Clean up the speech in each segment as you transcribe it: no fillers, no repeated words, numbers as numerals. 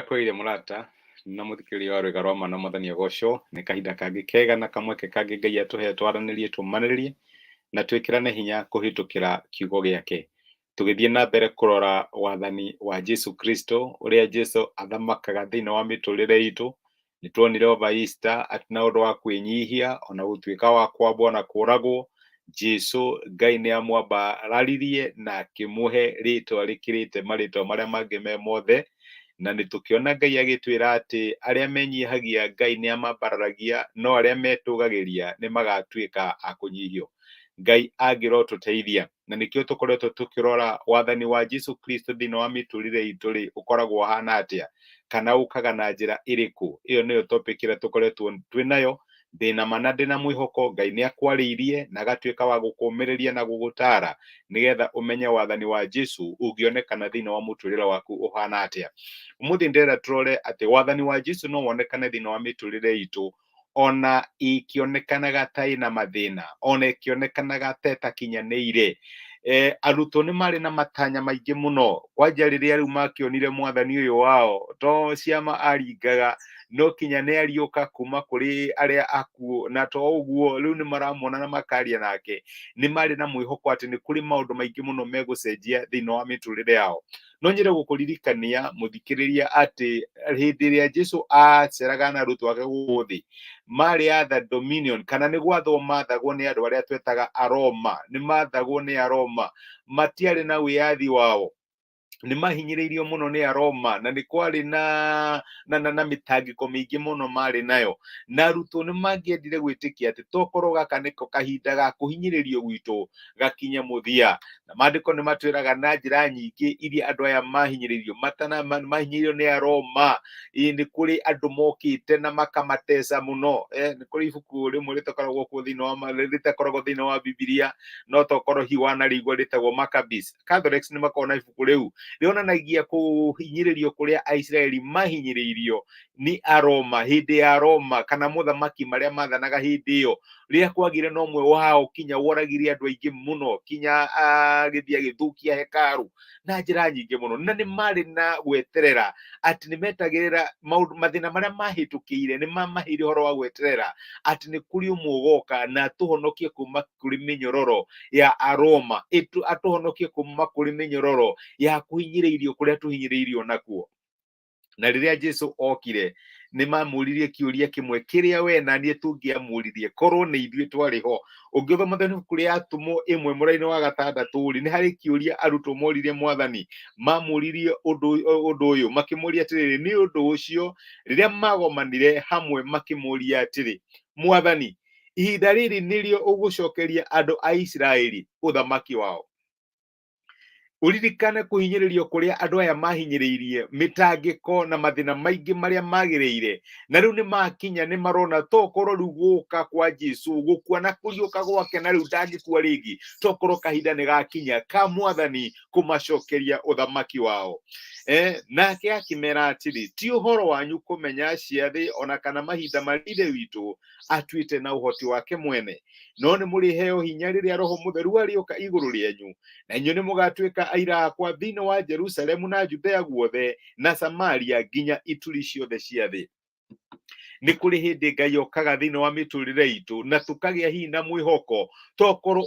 Ndakũire mũrata na mũthikĩrĩria wa rwĩga rwa ma na mwathani agocwo. Nĩ kahinda kangĩ kega na kamweke kangĩ Ngai atũhe twaranĩrie, tũmanĩrĩrie na twĩkĩrane hinya kũhĩtũkĩra kiugo gĩake. Tũgĩthiĩ na mbere kũrora wathani wa Jesu Kristo, ũrĩa Jesu athamakaga thĩinĩ wa mĩtũrĩre itũ. Nĩ tuonire over Easter atĩ na ũndũ wa kwĩnyihia ona gũtuĩka wa kwambwo na kũragwo, Jesu Ngai nĩ amwambararirie na akĩmũhe rĩtwa rĩkĩrĩte marĩtwa marĩa mangĩ me mothe. Na nĩ tũkĩona Ngai agĩtwĩra atĩ arĩa menyihagia Ngai nĩ amambararagia, no arĩa metũgagĩria nĩ magatuĩka a kũnyihio. Ngai angĩrotũteithia, na nĩkĩo tũkoretwo tũkĩrora wathani wa Jesu Kristo thĩinĩ wa mĩtũrĩre itũ rĩ, ũkoragwo ũhana atĩa, kana ũkaga na njĩra ĩrĩkũ. Ĩyo nĩyo topic ĩrĩa tũkoretwo twĩ nayo. Ndĩna ma na ndĩna mwĩhoko Ngai nĩ akwarĩirie na agatuĩka wa gũkũmĩrĩria na gũgũtara nĩgetha ũmenye wathani wa Jesu ũngĩonekana thĩinĩ wa mũtũrĩre waku ũhana atĩa. Ũmũthĩ ndĩrenda tũrore atĩ wathani wa Jesu no wonekane thĩinĩ wa mĩtũrĩre itũ ona ĩkĩonekanaga ta ĩna mathĩna, ona ĩkĩonekanaga ta ĩtakinyanĩire. Arutwo nĩ marĩ na matanya maingĩ mũno, kwanja rĩrĩa rĩu makĩonire mwathani ũyũ wao to ciama aringaga, no kinya nĩ ariũka kuma kũrĩ arĩa akuũ, na to ũguo rĩu nĩ maramwona na makaria nake. Nĩ marĩ na mwĩhoko atĩ nĩ kũrĩ maũndũ maingĩ mũno megũcenjia thĩinĩ wa mĩtũrĩre yao. No nyende gũkũririkania mũthikĩrĩria atĩ hĩndĩ ĩrĩa Jesu aceraga na arutwo ake gũkũ thĩ, marĩ a the dominion, kana nĩ gwathwo mathagwo nĩ andũ arĩa twetaga Aroma. Nĩ mathagwo nĩ Aroma, matiarĩ na wĩyathi wao, nĩ mahinyĩrĩirio mũno nĩ Aroma, na nĩ kwarĩ na mĩtangĩko mĩingĩ mũno marĩ nayo. Na arutwo nĩ mangĩendire gwĩtĩkia atĩ tokorwo gaka nĩko kahinda ga kũhinyĩrĩrio gwitũ gakinye mũthia. Na maandĩko nĩ matwĩraga na njĩra nyingĩ iria andũ aya mahinyĩrĩirio matana mahinyĩrĩirio nĩ Aroma. Ĩ nĩ kũrĩ andũ mokĩte na makamatesa mũno. Nĩ kũrĩ ibuku rĩmwe rĩtakoragwo kuo thĩinĩ wa rĩtakoragwo thĩinĩ wa Bibilia, no tokorwo hihi wanarĩigua, rĩtagwo Maccabees. Catholics nĩ makoragwo na ibuku rĩu rĩonanagia kũhinyĩrĩrio kũrĩa Aisiraeli mahinyĩrĩirio nĩ Aroma hĩndĩ ya Roma kana mũthamaki marĩa mathanaga hĩndĩ ĩyo, rĩrĩa kwagire na ũmwe wao kinya woragire andũ aingĩ mũno, kinya agĩthiĩ agĩthũkia hekaru na njĩra nyingĩ mũno. Na nĩ marĩ na gweterera atĩ nĩ metagĩrĩra maũndũ mathĩna marĩa mahĩtũkĩire nĩ mamaheire ũhoro wa gweterera atĩ nĩ kũrĩ ũmwe ũgoka na atũhonokie kuma kũrĩ mĩnyororo ya Aroma, atũhonokie kuma kũrĩ mĩnyororo ya kũhinyĩrĩirio kũrĩa tũhinyĩrĩirio nakuo. Na rĩrĩa Jesu okire, nĩ mamũririe kĩũria kĩmwe kĩrĩa we na niĩ tũngĩamũririe korwo nĩ ithuĩ twarĩ ho. Ũngĩthoma thĩinĩ ibuku rĩa Atũmwo 1 mũraini wa 6 rĩ, nĩ harĩ kĩũria arutwo moririe mwathani. Mamũririe ũndũ ũyũ, makĩmũria atĩrĩrĩ, nĩ ũndũ ũcio rĩrĩa magomanire hamwe makĩmũria atĩrĩ, Mwathani, ihinda rĩrĩ nĩrĩo ũgũcokeria andũ a Isiraeli ũthamaki wao? Ũririkane kũhinyĩrĩrio kũrĩa andũ aya mahinyĩrĩirie, mĩtangĩko na mathĩna maingĩ marĩa magĩrĩire, na rĩu nĩ makinya nĩ marona tokorwo rĩu gũka kwa Jesu, gũkua na kũriũka gwake, na rĩu ndangĩkua rĩngĩ, tokorwo kahinda nĩ gakinya ka mwathani kũmacokeria ũthamaki wao. Nake akĩmera atĩrĩ, ti ũhoro wanyu kũmenya ciathĩ ona kana mahinda marĩa Ithe witũ atuĩte na ũhoti wake mwene, no nĩ mũrĩheo hinya rĩrĩa Roho Mũtheru arĩũka igũrũ rĩanyu, na inyuĩ nĩ mũgatuĩka aira akwa thĩinĩ wa Jerusalemu na Judea guothe na Samaria nginya ituri ciothe cia thĩ. Nĩ kũrĩ hĩndĩ Ngai okaga thĩinĩ wa mĩtũrĩre itũ na tũkagĩa hihi na mwĩhoko tokorwo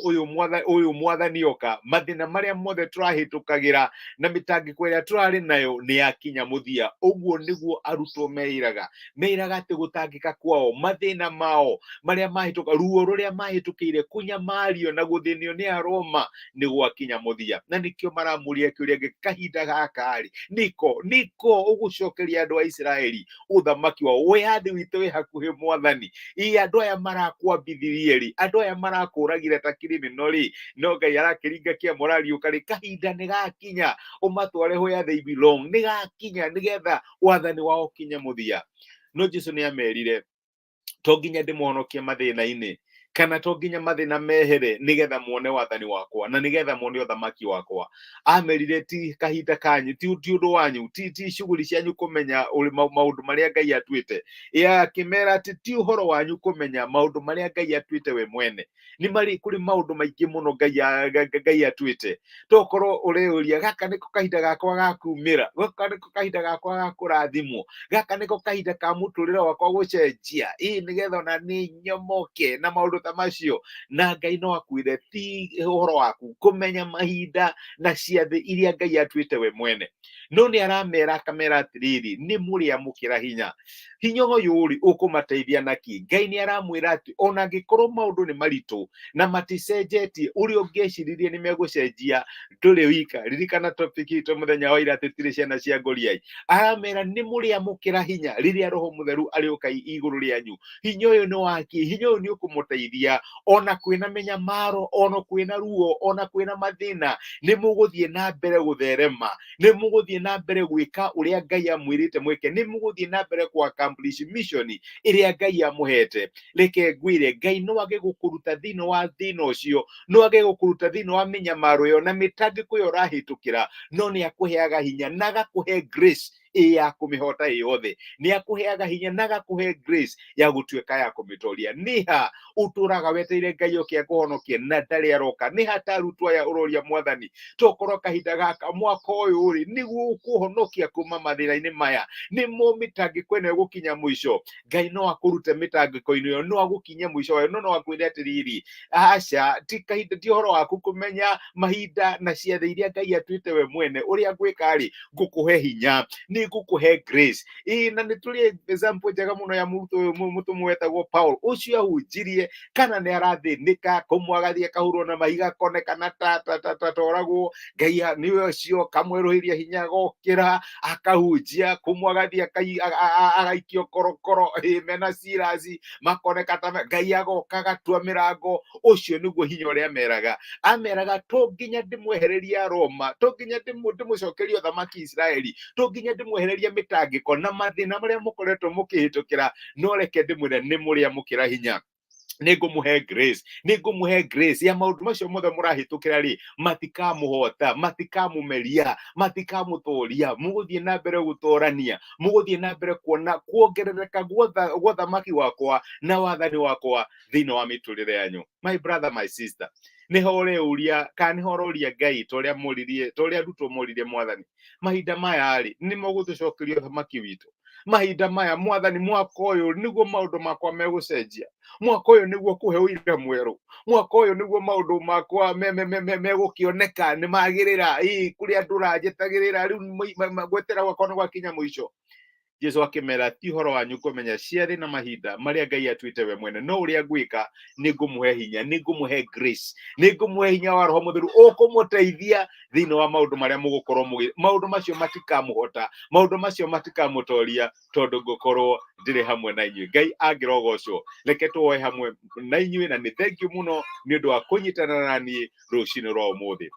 ũyũ mwathani oka, mathĩna marĩa mothe tũrahĩtũkagĩra na mĩtangĩko ĩrĩa tũrarĩ nayo nĩ yakinya mũthia. Ũguo nĩguo arutwo meĩraga, meĩraga atĩ gũtangĩka kwao, mathĩna mao marĩa mahĩtũka, ruo rũrĩa mahĩtũkĩire, kũnyamario na gũthĩnio nĩ Aroma nĩ gwakinya mũthia. Na nĩkĩo maramũria kĩũria gĩkĩ, kahinda gaka rĩ, nĩko ũgũcokeria andũ a Isiraeli ũthamaki wao? Wĩyathi witũ wĩ hakuhĩ mwathani. Ĩ andũ aya marakwambithirie rĩ, andũ aya marakũragire ta criminal rĩ, no Ngai arakĩringa kĩama ũrariũka rĩ, kahinda nĩ gakinya ũmatware where they belong, nĩ gakinya nĩgetha wathani wao ũkinye mũthia. No Jesu nĩ amerire, to nginya ndĩmũhonokie mathĩna-inĩ, Kana to nginya mathĩna mehere nĩgetha muone wathani wakwa na nĩgetha muone ũthamaki wakwa. Amerire ti kahinda kanyu, ti ũndũ wanyu, ti shughuli cianyu kũmenya maũndũ marĩa Ngai atuĩte. Ĩ akĩmera atĩ ti ũhoro wanyu kũmenya maũndũ marĩa Ngai atuĩte we mwene. Nĩ marĩ kũrĩ maũndũ maingĩ mũno Ngai atuĩte. Tokorwo ũreyũria gaka nĩko kahinda gakwa ga kumĩra, gaka nĩko kahinda gakwa ga kũrathimwo, gaka nĩko kahinda ka mũtũrĩre wakwa gũcenjia, ĩ nĩgetha ona nĩ nyomoke na maũndũ ta macio. Na Ngai no akwĩre ti ũhoro waku kũmenya mahinda na ciathĩ iria Ngai atuĩte we mwene. No nĩ aramera akamera atĩrĩrĩ, nĩ mũrĩamũkĩra hinya. Hinya ũyũ rĩ ũkũmateithia naki? Ngai nĩ aramwĩra atĩ ona angĩkorwo maũndũ nĩ maritũ na maticenjetie ũrĩa ũngĩeciririe nĩ megũcenjia, ndũrĩ wika. Ririkana topic itũ mũthenya wa ira tũtirĩ ciana cia ngũriai. Aramera nĩ mũrĩamũkĩra hinya rĩrĩa Roho Mũtheru arĩũka igũrũ rĩanyu. Hinya ũyũ nĩ waki, hinya ũyũ nĩ ũkũmũteithia ona kwĩna mĩnyamaro, ona kwĩna ruo, ona kwĩna mathĩna, nĩ mũgũthiĩ na mbere gũtherema, nĩ mũgũthiĩ na mbere gwĩka ũrĩa Ngai amwĩrĩte mwĩke, nĩ mũgũthiĩ na mbere kũ accomplish mission ĩrĩa Ngai amũhete. Reke ngwĩre, Ngai no age gũkũruta thĩinĩ wa thĩna ũcio, no age gũkũruta thĩinĩ wa mĩnyamaro ĩyo na mĩtangĩko ĩyo ũrahĩtũkĩra, no nĩ akũheaga hinya na agakũhe grace ĩ ya kũmĩhota ĩ yothe. Nĩ akũheaga hinya na agakũhe grace ya gũtuĩka ya kũmĩtoria. Nĩ ha ũtũraga wetereire Ngai oke akũhonokie na ndarĩ aroka? Nĩ ha ta arutwo aya ũroria Mwathani, tokorwo kahinda gaka mwaka ũyũ rĩ nĩguo ũkũhonokia kuma mathĩna-inĩ maya, nĩmo mĩtangĩko ĩno ĩgũkinya mũico? Ngai no akũrute mĩtangĩko-inĩ ĩyo, no agũkinyie mũico wayo, no no akwĩre atĩrĩrĩ, aca, ti kahinda, ti ũhoro waku kũmenya mahinda na ciathĩ iria Ngai atuĩte we mwene. Ũrĩa ngwĩka rĩ, ngũkũhe hinya, nĩ ngũkũhe grace. Ĩ na nĩ tũrĩ example njega mũno ya mũrutwo ũyũ mũtũmwo wetagwo Paul, ũcio ahunjirie kana nĩ arathĩnĩka, kũmwe agathiĩ akahũrwo na mahiga akonekana ta toragwo, Ngai nĩ ũcio akamwerũhĩria hinya agokĩra akahunjia, kũmwe agathiĩ agaikio korokoro, ĩ mena Silas makoneka ta Ngai agoka agatua mĩrango. Ũcio nĩguo hinya ũrĩa ameraga. Ameraga to nginya ndĩmwehererie Roma, to nginya ndĩmũcokerie ũthamaki Isiraeli, to nginya ndĩmwehererie mĩtangĩko na mathĩna marĩa mũkoretwo mũkĩhĩtũkĩra, no reke ndĩmwĩre nĩ mũrĩamũkĩra hinya. Nĩ ngũmũhe grace, nĩ ngũmũhe grace ya maũndũ macio mothe mũrahĩtũkĩra rĩ, matikamũhota, matikamũmeria, matikamũtũria. Mũgũthiĩ na mbere gũtũrania, mũgũthiĩ na mbere kuona kuongerereka gwa ũthamaki wakwa na wathani wakwa thĩinĩ wa mĩtũrĩre yanyu. My brother, my sister, nĩho ũreuria kana nĩho ũroria Ngai ta ũrĩa moririe, ta ũrĩa arutwo moririe Mwathani, mahinda maya rĩ nĩmo gũtũcokeria ũthamaki witũ? Mahinda maya Mwathani, mwaka ũyũ nĩguo maũndũ makwa megũcenjia, mwaka ũyũ nĩguo kũhe ũira mwerũ, mwaka ũyũ nĩguo maũndũ makwa megũkĩoneka nĩ magĩrĩra, ĩ kũrĩa ndũranjetagĩrĩra rĩu gwetera gwakwa nĩ gwakinya mũico. Jesu akĩmera ti ũhoro wanyu kũmenya ciathĩ na mahinda marĩa Ngai atuĩte we mwene, no ũrĩa ngwĩka nĩ ngũmũhe hinya, nĩ ngũmũhe grace, nĩ ngũmũhe hinya wa Roho Mũtheru ũkũmũteithia thĩinĩ wa maũndũ marĩa mũgũkorwo mũgĩ, maũndũ macio matikamũhota, maũndũ macio matikamũtoria, tondũ ngũkorwo ndĩrĩ hamwe na inyuĩ. Ngai angĩrogocwo. Reke tũhoe hamwe na inyuĩ, na nĩ thengiũ mũno nĩ ũndũ wa kũnyitana na niĩ rũcinĩ rwa ũmũthĩ.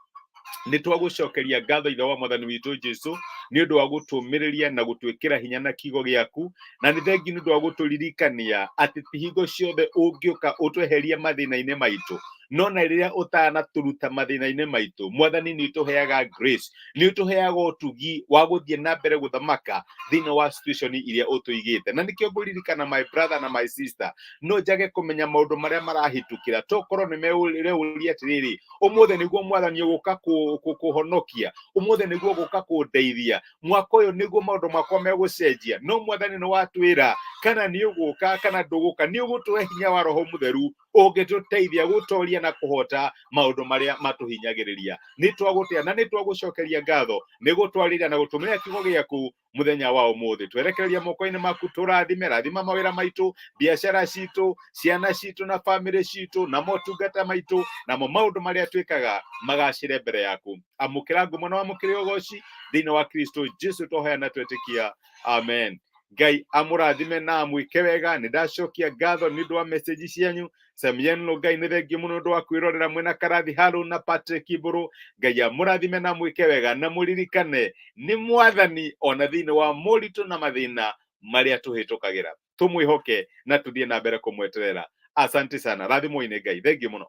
Nĩ twagũcokeria ngatho Ithe wa Mwathani witũ Jesu nĩ ũndũ wa gũtũmĩrĩria na gũtwĩkĩra hinya na kiugo gĩaku, na nĩ thengiũ nĩ ũndũ wa gũtũririkania atĩ ti hingo ciothe ũngĩũka ũtweherie mathĩna-inĩ maitũ, no na rĩrĩa ũtanatũruta mathĩna-inĩ maitũ, Mwathani nĩ ũtũheaga grace, nĩ ũtũheaga ũtugi wa gũthiĩ na mbere gũthamaka thĩinĩ wa situation iria ũtũigĩte. Na nĩkĩo ngũririkana my brother na my sister, no njage kũmenya maũndũ marĩa marahĩtũkĩra, tokorwo nĩ meũria atĩrĩrĩ, ũmũthĩ nĩguo Mwathani ũgũka kũhonokia, ũmũthĩ nĩguo ũgũka kũndeithia, mwaka ũyũ nĩguo maũndũ makwa megũcenjia. No Mwathani nĩ watwĩra kana nĩ ũgũka kana ndũgũka, nĩ ũgũtũhe hinya wa Roho Mũtheru ũngĩtũteithia gũtoria na kũhota maũndũ marĩa matũhinyagĩrĩria. Nĩ twagũtĩa na nĩ twagũcokeria ngatho nĩ gũtwarĩria na gũtũmĩra kiugo gĩaku mũthenya wa ũmũthĩ. Twerekereria moko-inĩ maku, tũrathime, rathima mawĩra maitũ, biacara citũ, ciana citũ na bamĩrĩ citũ, na motungata maitũ, namo maũndũ marĩa twĩkaga magacĩre mbere yaku. Amũkĩra ngumo na wamũkĩre ũgoci thĩinĩ wa Kristo Jesu twahoya na twetĩkia, amen. Ngai amũrathime na amwĩke wega. Nĩ ndacokia ngatho nĩ ũndũ wa message cianyu. Samienlo, Ngai nĩ thengiũ mũno ũndũ wa kwĩrorera mwena Karathi Haru na Patrick Iburu. Ngai amũrathime na amwĩke wega, na mũririkane nĩ Mwathani ona thĩinĩ wa moritũ na mathĩna marĩa tũhĩtũkagĩra. Tũmwĩhoke na tũthiĩ na mbere kũmweterera. Asante sana, rathimwo nĩ Ngai, thengiũ mũno.